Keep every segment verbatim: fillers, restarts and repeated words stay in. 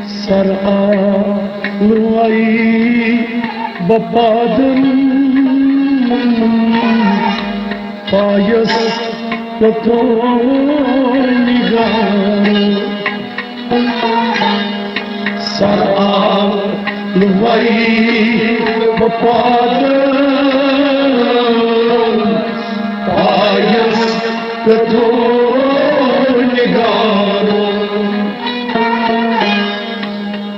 سر آلوے بہٕ پادن پایس پٮ۪ٹھ نگار۔ سر آلوے بہٕ پادن پایس پٮ۪ٹھ نگار۔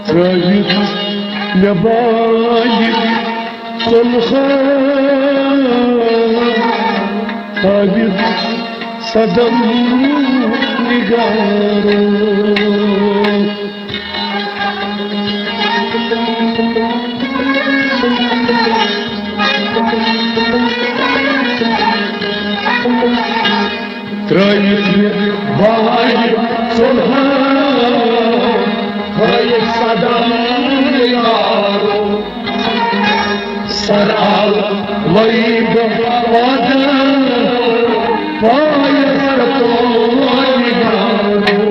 ترٲوِتھ مےٚ بالہِ ژۄلہٕ ہٲوِتھ صدم نگارو۔ ترٲوِتھ مےٚ بالہِ ژۄلہٕ ہٲوِتھ صدم نگارو۔ سر آلوے بہٕ پادن پایس پٮ۪ٹھ نگارو۔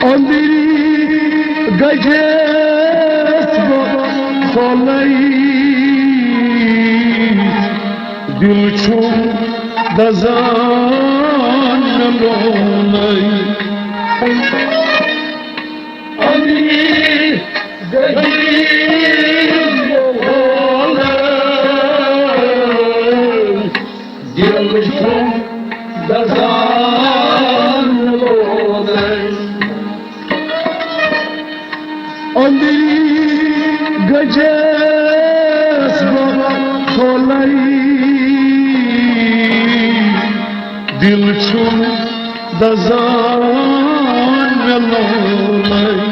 أنٛدری گجس بہٕ کھولے، دل چھُم دزان مےٚ لولے۔ أنٛدری گجس بہٕ کھولے، دل چھُم دزان مےٚ لولے۔ أنٛدری گجس بہٕ کھولے، دل چھُم دزان مےٚ لولے۔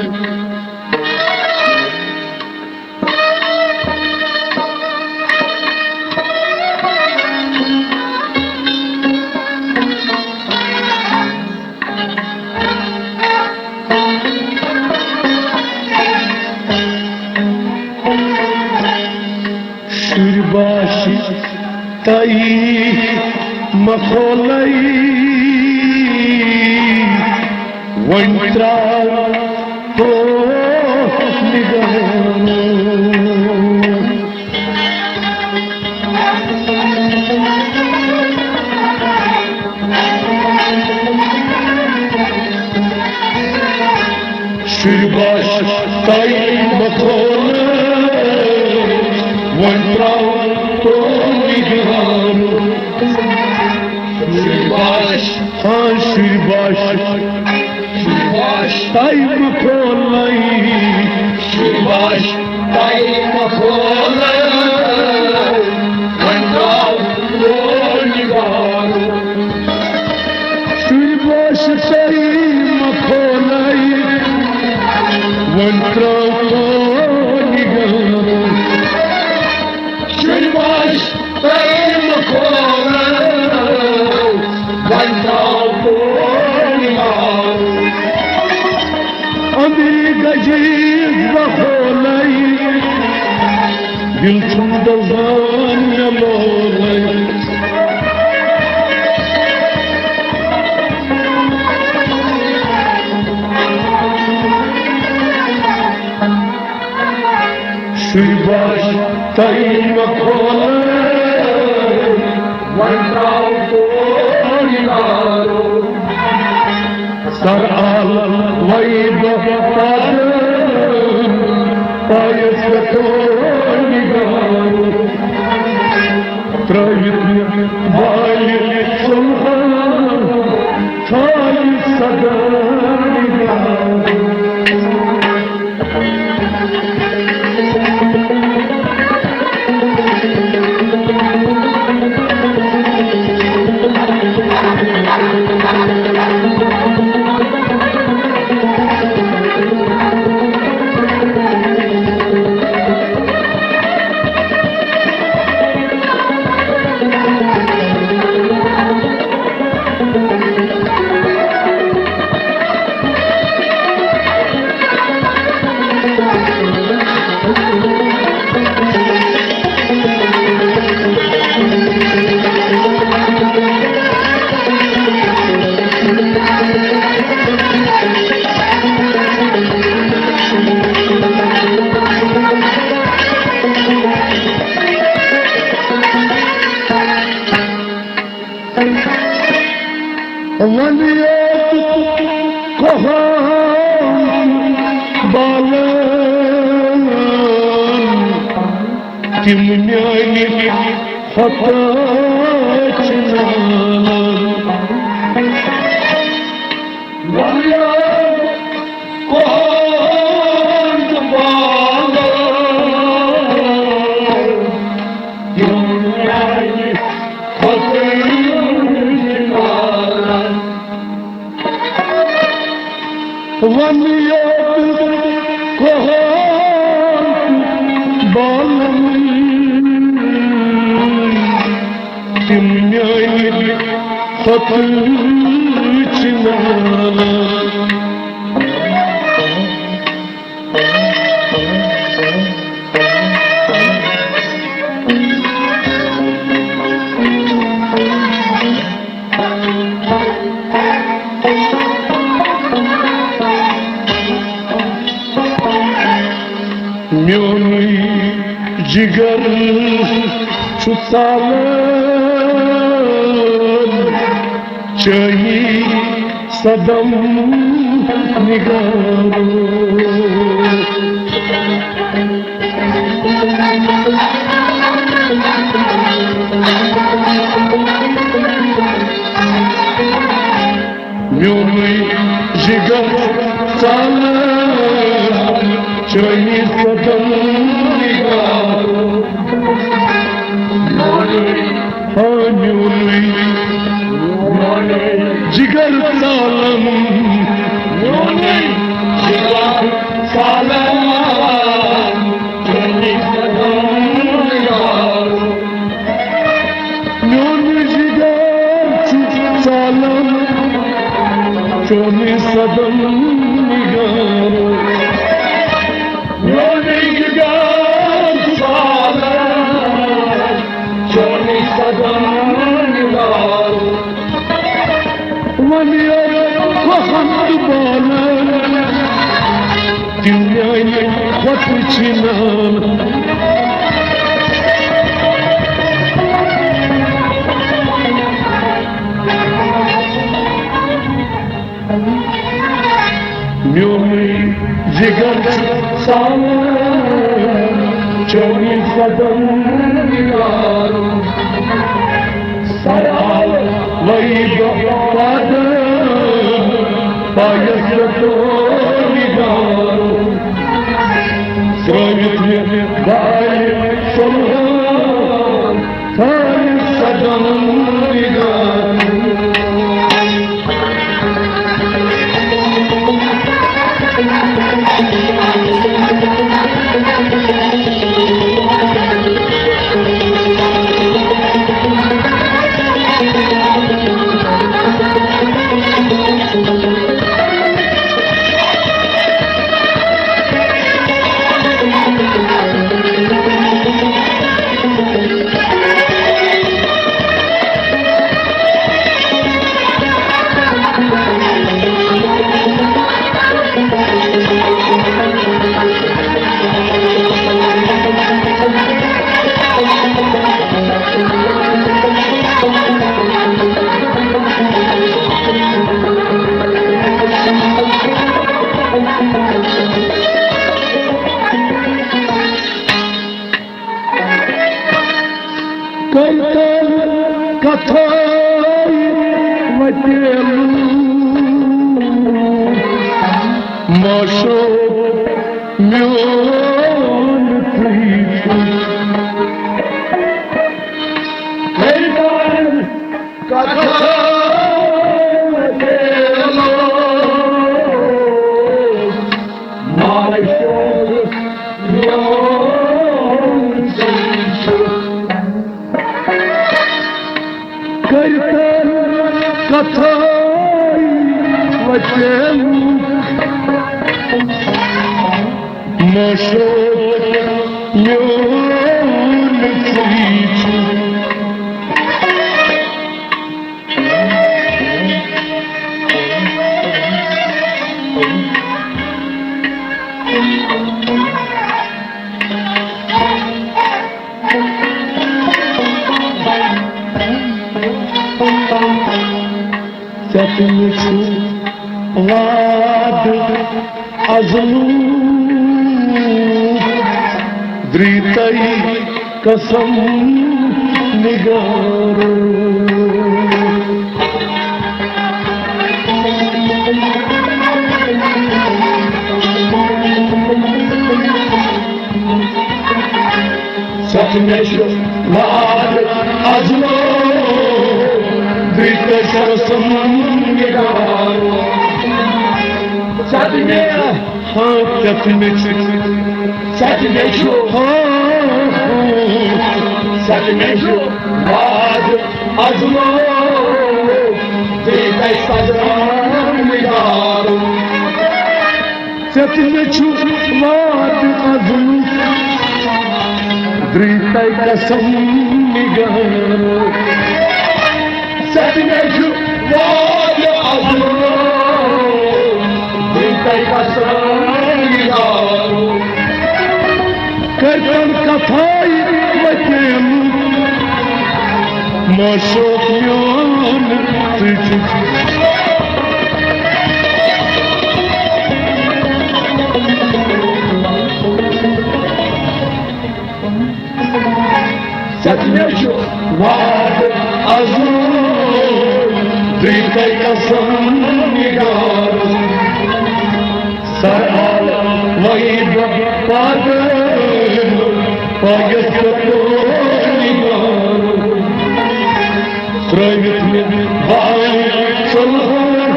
شُرۍ باش تۄہہِ مہ کھولے، وۄنۍ ترٛاو تو نگارو۔ شُرۍ باش تۄہہِ مہ کھولے، وۄنۍ ترٛاو تو نگارو۔ شُرۍ باش، ہاں شُرۍ باش، شُرۍ باش تۄہہِ مہ کھولے، شُرۍ باش تۄہہِ مہ کھولے، وۄنۍ ترٛاو تو نگارو۔ شُرۍ باش تۄہہِ مہ کھولے، وۄنۍ ترٛاو تو نگارو۔ شُرۍ باش تۄہہِ مہ کھولے، وۄنۍ ترٛاو تو نگارو۔ أنٛدری گجس بہٕ کھولے، دل چھُم دزان مےٚ لولے۔ شُرۍ باش تۄہہِ مہ کھولے، وۄنۍ ترٛاو تو نگارو۔ سر آلوے وۄنۍ بہٕ پتہٕ پایس پٮ۪ٹھ نگار۔ ترٲوِتھ مےٚ بالہِ سُلہٕ ہن تھایہِ صدا نگار۔ وۄنۍ یوت کۄہَن بالَن تِم میٛانہِ خۄطا چھِ نالان۔ وۄنۍ یوت کۄہَن تہٕ بالَن تِم میٛانہِ خۄطا چھِ نالان۔ وۄنۍ یوت کۄہَن بالَن تِم میٛانہِ خۄطا چھِ نالان۔ میونُے جگر چھُ ژالان چٲنی صدم نگارو۔ میونُے جگر ژالان چٲنی صدم نگارو۔ میونُے، ہا میونُے، میونُے جگر ژالان، میونُے جگر ژالان چٲنی صدم نگارو۔ میون جگر چھُ ژالان چٲنی صدم نگارو۔ میون جگر چھُ ژالان چٲنی صدم نگارو۔ وۄنۍ ییٚلہِ کۄہَن تہٕ بالَن تِم میٛانہِ خۄطہٕ چھِ نالان۔ میونُے جگر ژالان چٲنی صدم نگارو۔ سرال وئی بہٕ پادٕ پایس تو نگارو۔ ترٲوِتھ مےٚ بالہِ سُلہٕ ہن تھایہِ صدم نگارو۔ معشوق میون تُہۍ چھِو۔ کٔرۍ تَن کتھا تیلو، معشوق میون تُہۍ چھِو۔ کٔرۍ تَن کتھا وتیلو، معشوق میون تُہۍ چھِو۔ ژےٚ تہٕ مےٚ چھُ وعدٕ ازلُک، درٛیتَے قسم نگارو۔ ژےٚ تہٕ مےٚ چھُ وعدٕ ازلُک، درٛیتَے قسم نگارو۔ ژےٚ تہٕ مےٚ ہاں، ژےٚ تہٕ مےٚ چھُ، ژےٚ تہٕ مےٚ چھُ، ہاں، ہاں، ژےٚ تہٕ مےٚ چھُ وعدٕ ازلُک، درٛیتَے قسم نگارو۔ ژےٚ تہٕ مےٚ چھُ وعدٕ ازلُک، درٛیتَے قسم نگارو۔ ژےٚ تہٕ مےٚ چھُ وعدٕ ازلُک، درٛیتَے قسم نگارو۔ کٔرۍ تَن کتھا وتیلو، معشوق میون تُہۍ چھِو۔ ژےٚ تہٕ مےٚ چھُ وعدٕ ازلُک، درٛیتَے قسم نگارو۔ سر عالم وۄنۍ بہٕ پتہٕ پایس پٮ۪ٹھ نگارو۔ ترٛٲوِتھ مےٚ بایہِ ژۄلہٕ ہن،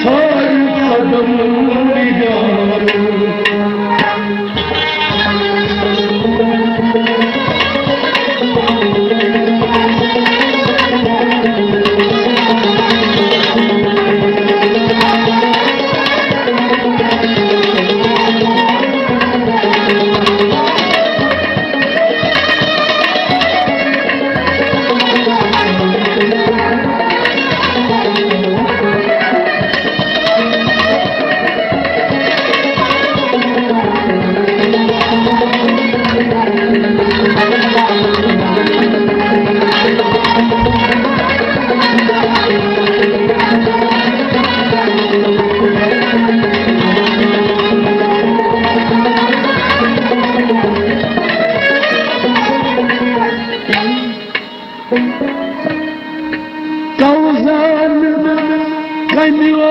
تھٲوِتھ قدم نگارو۔ کوزان کنیو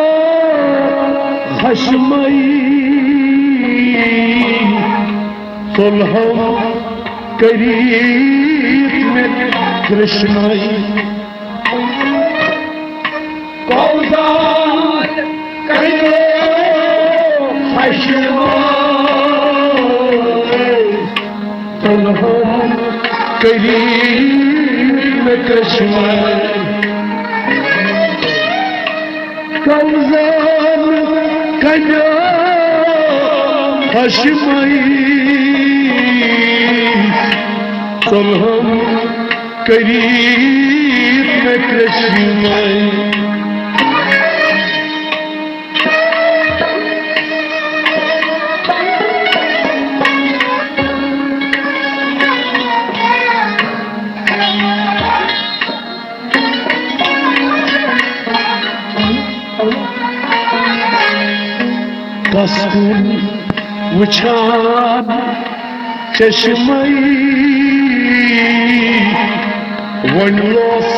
خشمائی، تُلہم کریت مےٚ کرشمائی۔ کوزان کنیو خشمائی، تُلہم کریت مےٚ کرشمائی۔ کوزان کنیو خشمائی، تُلہم کریت مےٚ کرشمائی۔ کس کُن وٕچھان چشمے، وۄنۍ لوس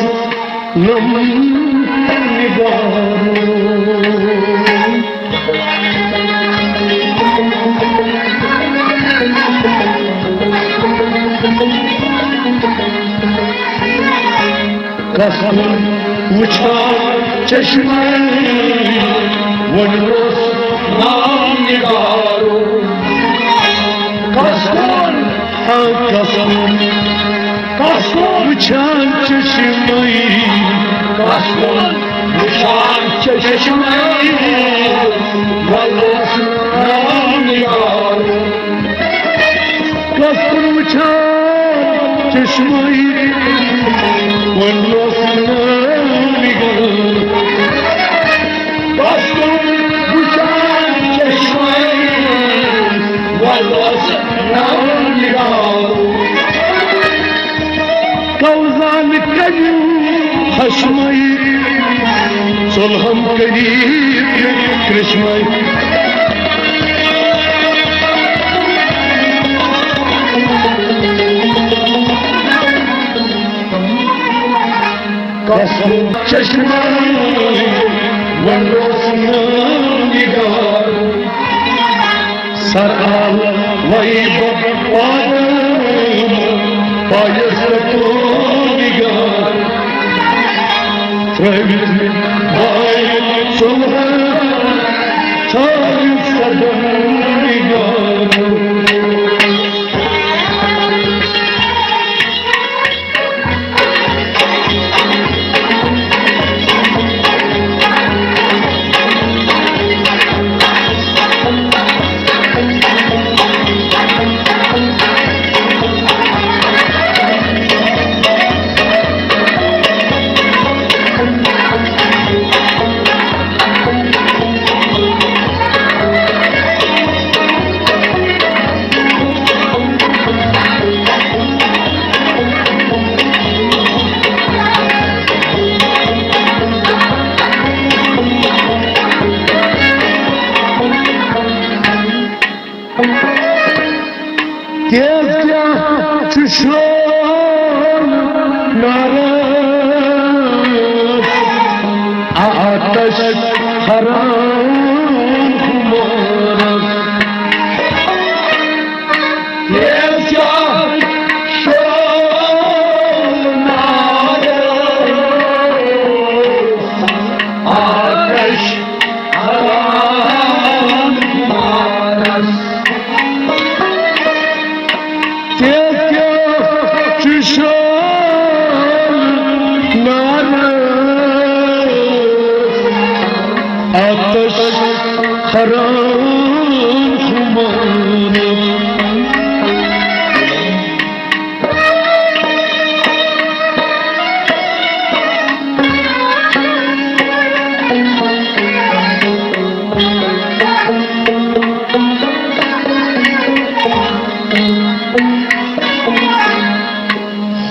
نم نگارو۔ وٕچھان چشمے وۄنۍ اوس نام نگارو۔ کس کُن؟ ہاں، کس کُن؟ کس کُن؟ وٕچھان چشمے۔ کس کُن؟ وٕچھان چشمے وۄنۍ اوس نام نگارو۔ کس کُن وٕچھان چشمے وۄنۍ اوس نام نگارو۔ کس کُن وٕچھان چشمے وۄنۍ اوس نام نگارو۔ کوزان کریو خشمے، صلحم قریب کرشمے۔ کس کُن چشمے وۄنۍ اوس نام نگارو۔ سر آل ویب پادم پایس تو نگار۔ ترٲوِتھ بایہِ ژوٚلہٕ ژھاوِ صدم نگار۔ تیز کیٛاہ چھُ شور نارس، آتش حرام خمارس۔ تیز کیٛاہ شور نارس، آتش حرام خمارس۔ تیز کیٛاہ چھُ شور نارس، آتش حرام خمارس۔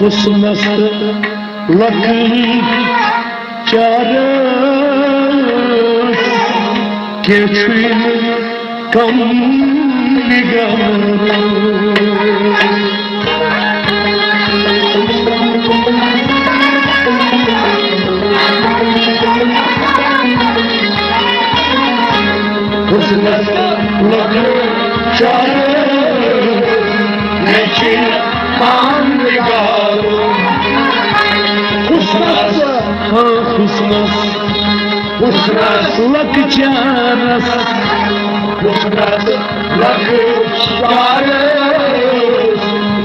حسنس تہٕ لۄکچارس کینٛہہ چھُے نہٕ کم نگار۔ حسنس لۄکچارس مےٚ چھُے کم نگار۔ حسنس، ہاں، حسنس، حسنس لۄکچارس، حسنس لۄکچارس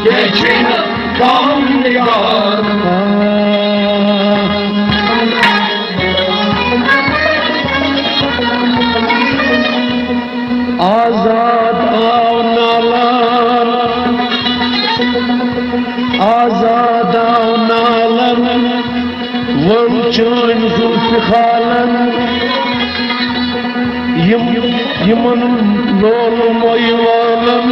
کینٛہہ چھُے نہٕ کم نگار۔ آزاد آو نالان، آزاد آو نالان، وۄنۍ چٲنۍ زُلفہِ خالن، یِم، یِمن لولہٕ موے والن،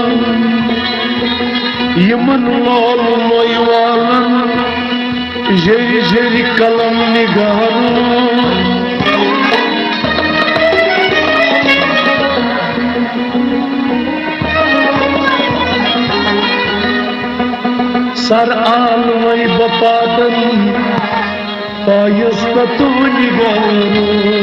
یِمن لولہٕ موے والن، زیٚرِ زیٚرِ قلم نگارو۔ سر آلوے بپادن پایس تتو نگارو۔